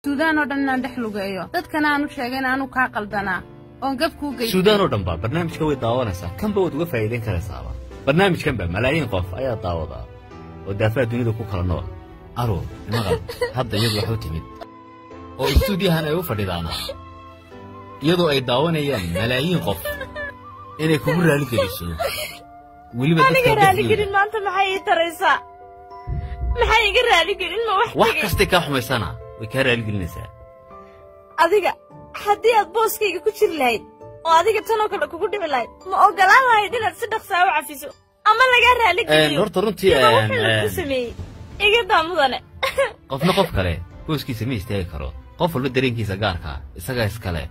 Suudaan oo dhan inaan dhex lugeeyo, dadkana aan u sheegay in aanu kaa qaldanaa oon gaf kuu geystay. Suudaan oo dhan baa barnaamijka way daawanaysaa, kanba waad uga faa'iidayn karaysaaba. Barnaamijkanba malaayiin qof ayaa daawadaa oo daafaha dunida ku kala nool. Aroor maqal, hadda iyadu wax u timid oo istuudiyahan ay u fadhidaana iyadoo ay daawanayaan malaayiin qof inay kugu raaligeliso weliba aniga dadka raaligelin maanta maxay ii taraysaa? Maxay iga raaligelin? Ma wax wax tegay? Kastay kaa xumaysana way kaa raaligelinaysaa. Adiga haddii aad booskayga ku jiri lahayd oo adiga tanoo kale kugu dhici lahayd, ma ogolaan lahayd inaad si dhaqsaa u cafiso ama lagaa raaligeliyo? Horta runtii iyadoo wixii lagu sameeyey iga daa, mudane. Qofna qof kale booskiisa ma istaagi karo. Qof walba dareenkiisa gaarka isagaa iskale.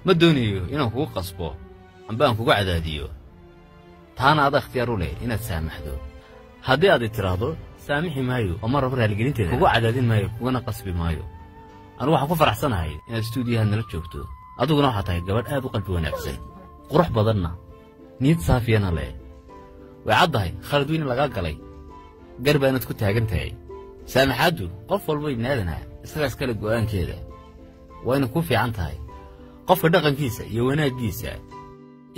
Ma doonayo inaan kugu qasbo amba aan kugu cadaadiyo, taana ada ikhtiyaar u leh inaad saamaxdo. Haddii aad i tidhaahdo saamixi maayo oo ma rabo raaligelinteeda, kugu cadaadin maayo, kuguna qasbi maayo. Anigu waxaan ku faraxsanahay inaad istuudiyaha nala joogto. Adiguna waxaa tahay gabadh aad u qalbi wanaagsan, qurux badanna, niyad saafiyana leh. Way caddahay khalad weyn in lagaa galay, gar baanad ku taagan tahay. Saamaxaaddu qof walba ibni aadana isagaa iskale go'aankeeda, waa inay ku fiican tahay. Qofka dhaqankiisa iyo wanaaggiisa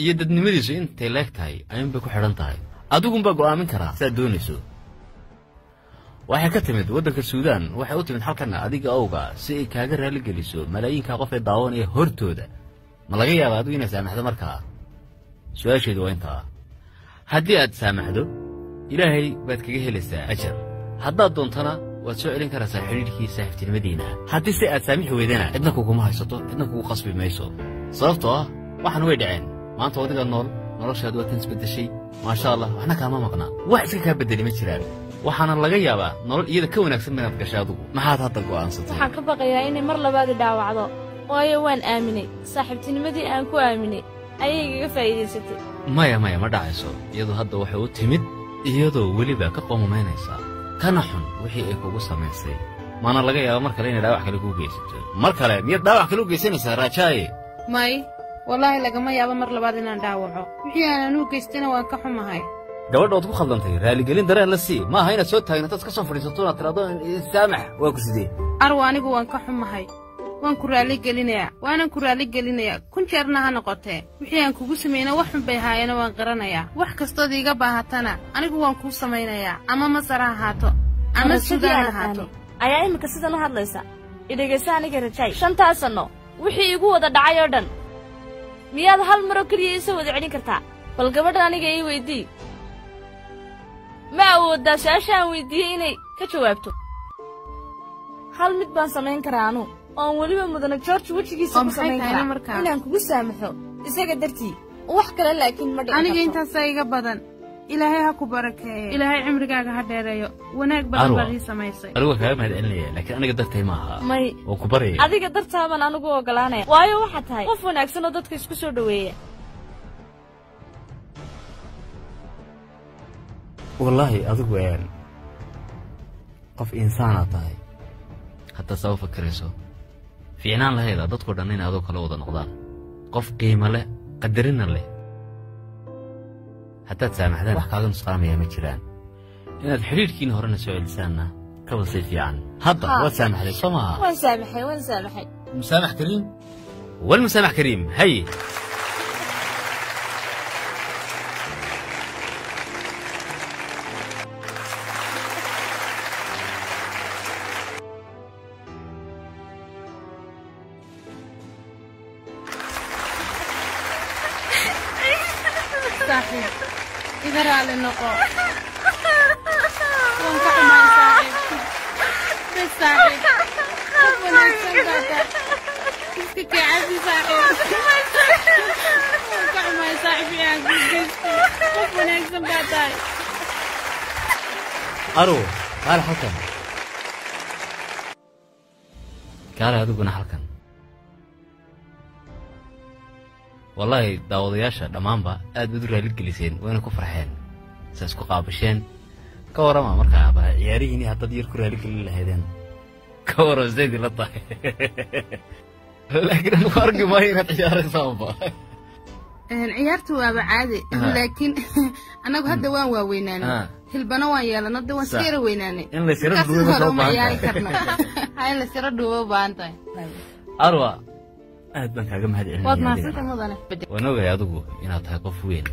iyo dadnimadiisu intay leeg tahay ayuunbay ku xidhan tahay. Adigunbaa go'aamin karaa sidaad doonayso. Waxay ka timid waddanka Suudaan, waxay u timid halkanna adiga owga si ay kaaga raaligeliso malaayiinkaa qof ee daawanaya hortooda. Ma laga yaaba adigu inaad saamaxdo markaa? Su-aasheedu waa intaa. Haddii aad saamaxdo, Ilaahay baad kaga helaysaa ajar. Haddaad doontana waad soo celin karaysaa xidhiidhkii saaxiibtinimadiina. Haddii se aad saamixi weydana, cidna kuguma haysato, cidna kugu qasbi mayso, sababtoo ah waxan way dhaceen. Maanta adiga nool, noloshaad waa tan isbeddeshay, maasha Allah, waxna kaama maqnaa, wax iska kaa beddeli ma jiraan. Waxaana laga yaabaa nolol iyada ka wanaagsan inaad gashay. Adigu maxaad hadda go'aansatay? Waxaan ka baqayaa inay mar labaad i dhaawacdo, waayo waan aaminay. Saaxiibtinimadii aan ku aaminay ayay igaga faa'iidaysatay. Maya, maya, ma dhacayso. Iyadu hadda waxay u timid iyadoo weliba ka qoomamaynaysa kana xun wixii ay kugu samaysay. Maana laga yaaba mar kale inay dhaawac kale kuu geysato. Mar kale miyaad dhaawac kale u geysanaysaa, Raajaaye? May, wallaahi lagama yaabo mar labaad inaan dhaawaco. Wixii aan anugu geystayna waan ka xumahay. Gabadha ood ku khaldantay raaligelin dareen la sii. Ma aha inaad soo taagnato, iska soo fadhiisato, inaad tiraado saamax. Waa ku sidee? Arwa, anigu waan ka xumahay, waan ku raalligelinayaa, waanan ku raalligelinayaa kun jeerna ha noqotee. Wixii aan kugu samayna wax xun bay haayana, waan qiranayaa. Wax kastood iiga baahatana anigu waan kuu samaynayaa, ama Masar ha ahaato ama Rajadii Suudaan aan ha ahaato. aqaanay ayaa iminka sidan u hadlaysa. Idhegaysa aniga, Rajaay, 5-taa sanno wixii igu wada dhacay oo dhan miyaad hal maroo keliya iisoo wada celin kartaa? Bal gabadhan aniga ii weydii, ma awooddaa su-aasha aan weydiiyey inay ka jawaabto? Hal mid baan samayn karaa anu oon weliba mudane George wejigiisa Oo ku maxay samayn tahayna karaa markaa? Inaan kugu saamaxo isaga dartii, wax kale laakiin ma dhici Aniga karto. intaasaa iga badan. Ilaahay ha ku barakeeye, Ilaahay cimrigaaga ha dheereeyo. Wanaag badan Arwa. baad ii samaysay. Anigu waa kaaga mahad celinaya, laakiin aniga dartay maaha. May. Waan ku baryaya. Adiga dartaa baan anigu ogolaanaya, waayo waxaad tahay qof wanaagsan oo dadka isku soo dhoweeya. Wallaahi adigu qof insaanaad tahay. Haddaad saa u fakirayso, fiicnaan lahayda dadkoo dhan inay adoo kale wada noqdaan, qof qiimo leh, qadarina leh. Haddaad saamaxdaan, wax kaaga nusqaamaya ma jiraan. Inaad xidhiidhkiina horena soo celisaanna kaba sii fiican. Hadda Haa. waad saamaxday, soo maaha? Waan saamaxay, waan saamaxay. مسامح كريم والمسامح كريم. هي Saaxiib, iga raali noqo, waan ka xumahay saaxiib. Bes saaxiib, qof wanaagsan baa tahay, iska kee cafi saaxiib. Waan ka xumahay saaxiib wixii aan kuu geystay, qof wanaagsan baa tahay. Aro kaale halkan, kaale adiguna halkan. Wallaahi daawadayaasha dhammaanba aad baad u raaligeliseen, wayna ku farxeen saa isku qaabasheen. Ka warrama markaa ba ciyaarihiini haddaad yar ku raaligelin lahaydeen, ka warrama sidaydii la tahay? Laakiin anigu arki maayo inaad ciyaaraysaanba. Ciyaartu waaba caadi, Ah. laakiin annagu hadda waan waaweynaanay, hilbana waan yeelano, de waan iska yara weynaanay. In la sira Markaas dhuubo hore soo uma baahan ciyaari tahay. karno. Ha, in la sira dhuubo u baahan tahay. Arwa, aad baan kaaga mahad Waad celinaya. mahadsantahay, mudane. Waan ogahay adigu inaad tahay qof weyn.